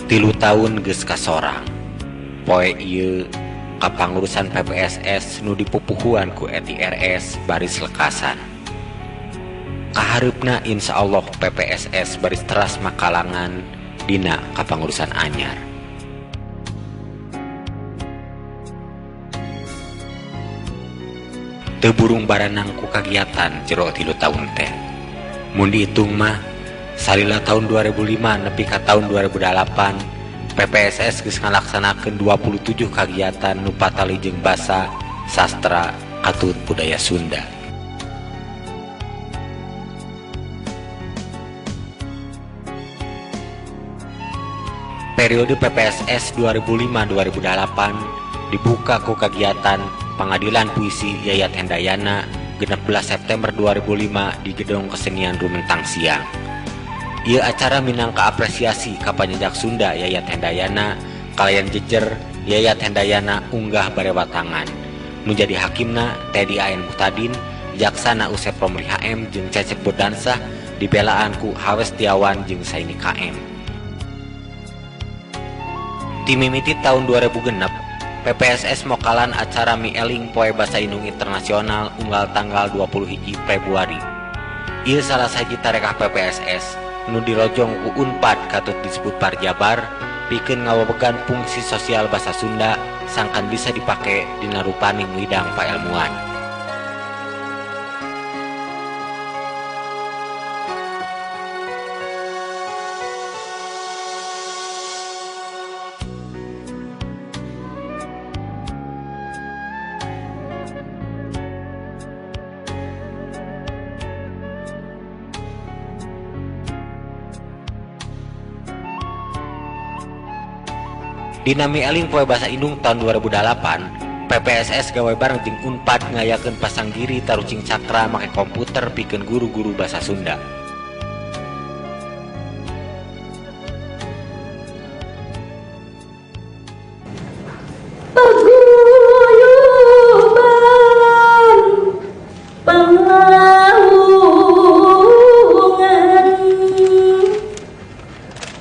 3 tahun geus kasorang. Poe ieu kapangurusan PPSS nu dipupuhuan ku Eti RS baris lekasan. Kahareupna insyaallah PPSS baris teras makalangan dina kapangurusan anyar. Teu burung baranang ku kagiatan jero 3 tahun teh. Mun diitung mah salila tahun 2005 nepi ka tahun 2008 PPSS geus ngalaksanakeun 27 kagiatan nu patali jeung basa, sastra, katut budaya Sunda. Periode PPSS 2005-2008 dibuka ku kagiatan Pengadilan Puisi Yayat Hendayana 16 September 2005 di Gedung Kesenian Rumentang Siang. Ieu acara minangka apresiasi ka panjejak Sunda Yayat Hendayana kalayan jejer Yayat Hendayana unggah barewatangan. Nu jadi hakimna Teddy A.N. Muhtadin, jaksana Usep Romli HM jeung Cecep Bodansah dibelaan ku Hawes Setiawan jeung Saini KM. Timimiti tahun 2006 PPSS mokalan acara Mieling Poe Basa Indung Internasional unggal tanggal 21 Februari. Ieu salah sahiji tarekah PPSS nu dirojong ku Unpad katut disebut Parjabar pikeun ngawewegan fungsi sosial basa Sunda sangkan bisa dipake dina rupaning widang paelmuan. Dina Mieling Poe Basa Indung tahun 2008, PPSS gawe bareng jeung Unpad ngayakeun pasanggiri tarucing cakra make komputer pikeun guru-guru basa Sunda. Paguyuban Panglawungan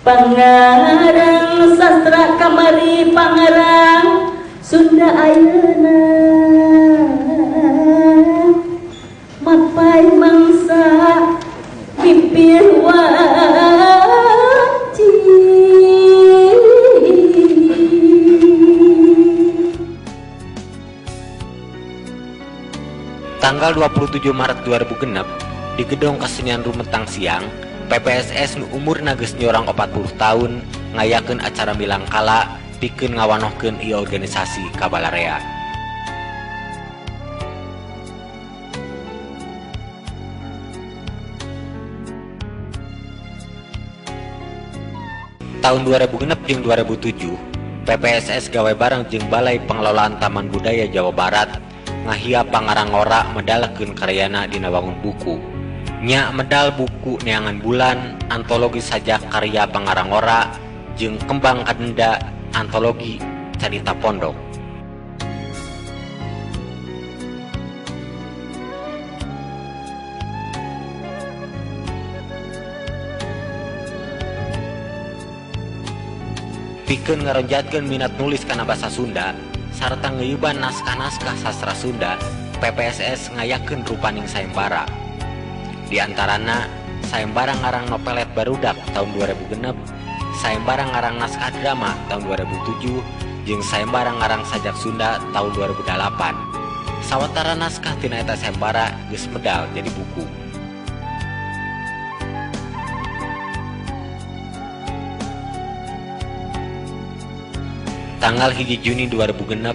Pangarang sastra kamari pangarang Sunda ayeuna mapai mangsa pipir wanci. Tanggal 27 Maret 2006 di Gedung Kesenian Rumentang Siang, PPSS nu umurna geus nyorang 40 tahun ngayakeun acara milangkala pikeun ngawanohkeun ieu organisasi ka balarea. Tahun 2006 jeung 2007, PPSS gawe bareng jeung Balai Pengelolaan Taman Budaya Jawa Barat ngahia pangarang ngora medalkeun karyana dina wangun buku. Nya medal buku Neangan Bulan, antologi sajak karya pangarang ngora, jeung Kembang Kadenda, antologi carita pondok. Pikeun ngaronjatkeun minat nulis kana basa Sunda sarta ngeuban naskah-naskah sastra Sunda, PPSS ngayakeun rupaning sayembara. Di antarana sayembara ngarang novelet Barudak tahun 2006, sayembara ngarang naskah drama tahun 2007, jeung sayembara ngarang sajak Sunda tahun 2008. Sawatara naskah tina eta sayembara geus medal jadi buku. Tanggal 1 Juni 2006,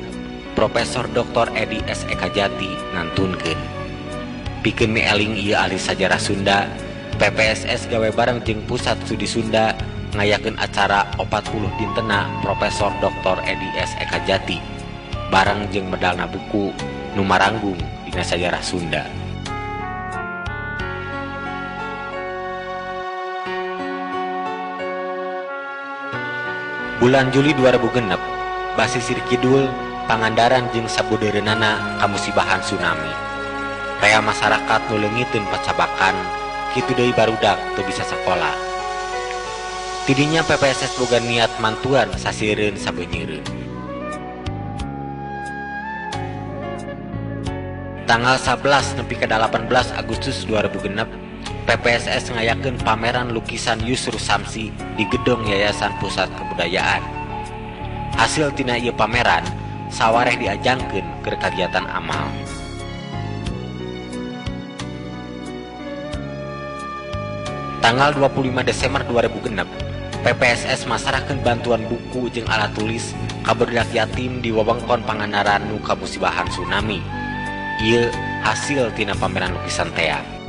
Profesor Dr. Edi S. Ekajati ngantunkeun. Pikeun mieling ieu ahli sajarah Sunda, PPSS gawe bareng jeung Pusat Studi Sunda ngayakeun acara 40 dintena Profesor Dr. Edi S. Ekajati bareng jeung medalna buku nu maranggung dina sajarah Sunda. Bulan Juli 2006, Basisir Kidul, Pangandaran jeung sabudeureunana kamusibahan tsunami. Rea masyarakat nu leungiteun pacabakan, kitu deui barudak teu bisa sakola. Tidinya PPSS boga niat mantuan sasireun sabeunyireun. Tanggal 11 nepi ka 18 Agustus 2006, PPSS ngayakeun pameran lukisan Yusru Samsi di Gedong Yayasan Pusat Kebudayaan. Hasil tina ieu pameran sawareh diajangkeun keur kagiatan amal. Tanggal 25 Desember 2006, PPSS masarahkeun bantuan buku jeung alat tulis ka budak yatim di wewengkon Pangandaran nu kamusibahan tsunami. Ieu hasil tina pameran lukisan tea.